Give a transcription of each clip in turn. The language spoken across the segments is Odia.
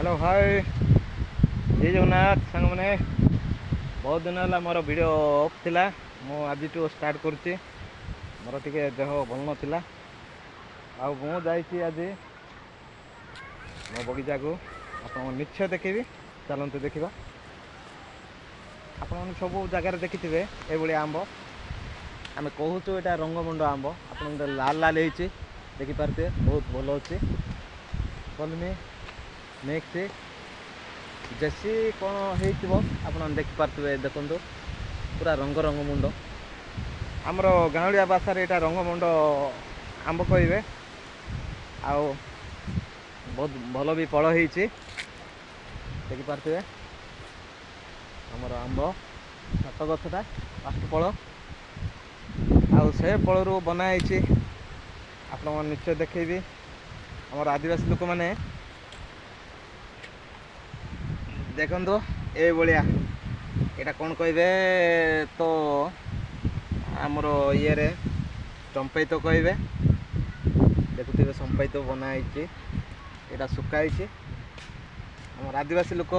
ହ୍ୟାଲୋ ହାଏ, ଜୟ ଜଗନ୍ନାଥ ସାଙ୍ଗମାନେ। ବହୁତ ଦିନ ହେଲା ମୋର ଭିଡ଼ିଓ ଅଫ୍ ଥିଲା, ମୁଁ ଆଜିଠୁ ଷ୍ଟାର୍ଟ କରୁଛି। ମୋର ଟିକେ ଦେହ ଭଲ ନଥିଲା। ଆଉ ମୁଁ ଯାଇଛି ଆଜି ମୋ ବଗିଚାକୁ, ଆପଣଙ୍କୁ ନିଶ୍ଚୟ ଦେଖେଇବି। ଚାଲନ୍ତୁ ଦେଖିବା। ଆପଣମାନେ ସବୁ ଜାଗାରେ ଦେଖିଥିବେ ଏଇଭଳିଆ ଆମ୍ବ। ଆମେ କହୁଛୁ ଏଇଟା ରଙ୍ଗମୁଣ୍ଡ ଆମ୍ବ। ଆପଣଙ୍କ ଲାଲ ଲାଲ ହେଇଛି, ଦେଖିପାରୁଥିବେ, ବହୁତ ଭଲ ଅଛି। କଲମି, ମିକ୍ସ, ଦେଶୀ କ'ଣ ହେଇଥିବ ଆପଣ ଦେଖିପାରୁଥିବେ। ଦେଖନ୍ତୁ, ପୁରା ରଙ୍ଗ ରଙ୍ଗମୁଣ୍ଡ। ଆମର ଗାଉଁଳିଆ ଭାଷାରେ ଏଇଟା ରଙ୍ଗମୁଣ୍ଡ ଆମ୍ବ କହିବେ। ଆଉ ବହୁତ ଭଲ ବି ଫଳ ହେଇଛି, ଦେଖିପାରୁଥିବେ। ଆମର ଆମ୍ବ ଛୋଟ ଗଛଟା, ଫାଷ୍ଟ ଫଳ। ଆଉ ସେ ଫଳରୁ ବନା ହେଇଛି, ଆପଣମାନେ ନିଶ୍ଚୟ ଦେଖେଇବି। ଆମର ଆଦିବାସୀ ଲୋକମାନେ ଦେଖନ୍ତୁ ଏଇଭଳିଆ, ଏଇଟା କ'ଣ କହିବେ ତ, ଆମର ଇଏରେ ଚମ୍ପେଇ ତ କହିବେ। ଦେଖୁଥିବେ, ସମ୍ପାଇ ତ ବନା ହେଇଛି, ଏଇଟା ଶୁଖା ହେଇଛି। ଆମର ଆଦିବାସୀ ଲୋକ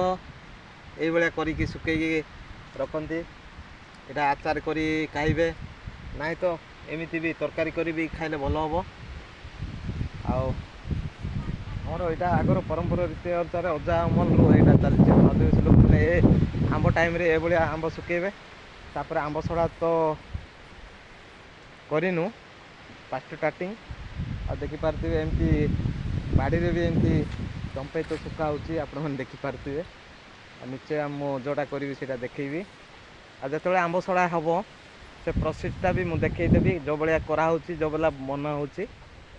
ଏଇଭଳିଆ କରିକି ଶୁଖେଇକି ରଖନ୍ତି। ଏଇଟା ଆଚାର କରି ଖାଇବେ, ନାଇଁ ତ ଏମିତି ବି ତରକାରୀ କରି ବି ଖାଇଲେ ଭଲ ହେବ। ଆଉ ଆମର ଏଇଟା ଆଗର ପରମ୍ପରା ରୀତି ଅନୁସାରେ ଅଜା ଅମଲରୁ ଏଇଟା ଚାଲିଛି। ଆମ ଆଦିବାସୀ ଲୋକମାନେ ଏ ଆମ୍ବ ଟାଇମ୍ରେ ଏଭଳିଆ ଆମ୍ବ ଶୁଖେଇବେ। ତାପରେ ଆମ୍ବ ସଢ଼ା ତ କରିନୁ, ଫାଷ୍ଟ ଷ୍ଟାର୍ଟିଂ। ଆଉ ଦେଖିପାରୁଥିବେ, ଏମିତି ବାଡ଼ିରେ ବି ଏମିତି ଚମ୍ପେଇ ତ ଶୁଖା ହେଉଛି, ଆପଣମାନେ ଦେଖିପାରୁଥିବେ। ଆଉ ନିଶ୍ଚୟ ମୁଁ ଯେଉଁଟା କରିବି ସେଇଟା ଦେଖେଇବି। ଆଉ ଯେତେବେଳେ ଆମ୍ବ ସଢ଼ା ହେବ, ସେ ପ୍ରୋସେସ୍ଟା ବି ମୁଁ ଦେଖେଇଦେବି। ଯେଉଁ ଭଳିଆ କରାହେଉଛି, ଯେଉଁ ଭଳିଆ ବନା ହେଉଛି,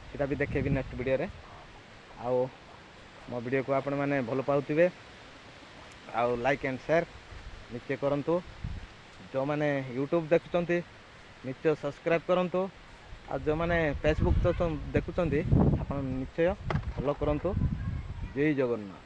ସେଇଟା ବି ଦେଖେଇବି ନେକ୍ସଟ ଭିଡ଼ିଓରେ। ଆଉ ମୋ ଭିଡ଼ିଓକୁ ଆପଣମାନେ ଭଲ ପାଉଥିବେ, ଆଉ ଲାଇକ୍ ଆଣ୍ଡ ସେୟାର ନିଶ୍ଚୟ କରନ୍ତୁ। ଯେଉଁମାନେ ୟୁଟ୍ୟୁବ୍ ଦେଖୁଛନ୍ତି, ନିଶ୍ଚୟ ସବସ୍କ୍ରାଇବ୍ କରନ୍ତୁ। ଆଉ ଯେଉଁମାନେ ଫେସବୁକ୍ ଦେଖୁଛନ୍ତି, ଆପଣ ନିଶ୍ଚୟ ଫଲୋ କରନ୍ତୁ। ଜୟ ଜଗନ୍ନାଥ।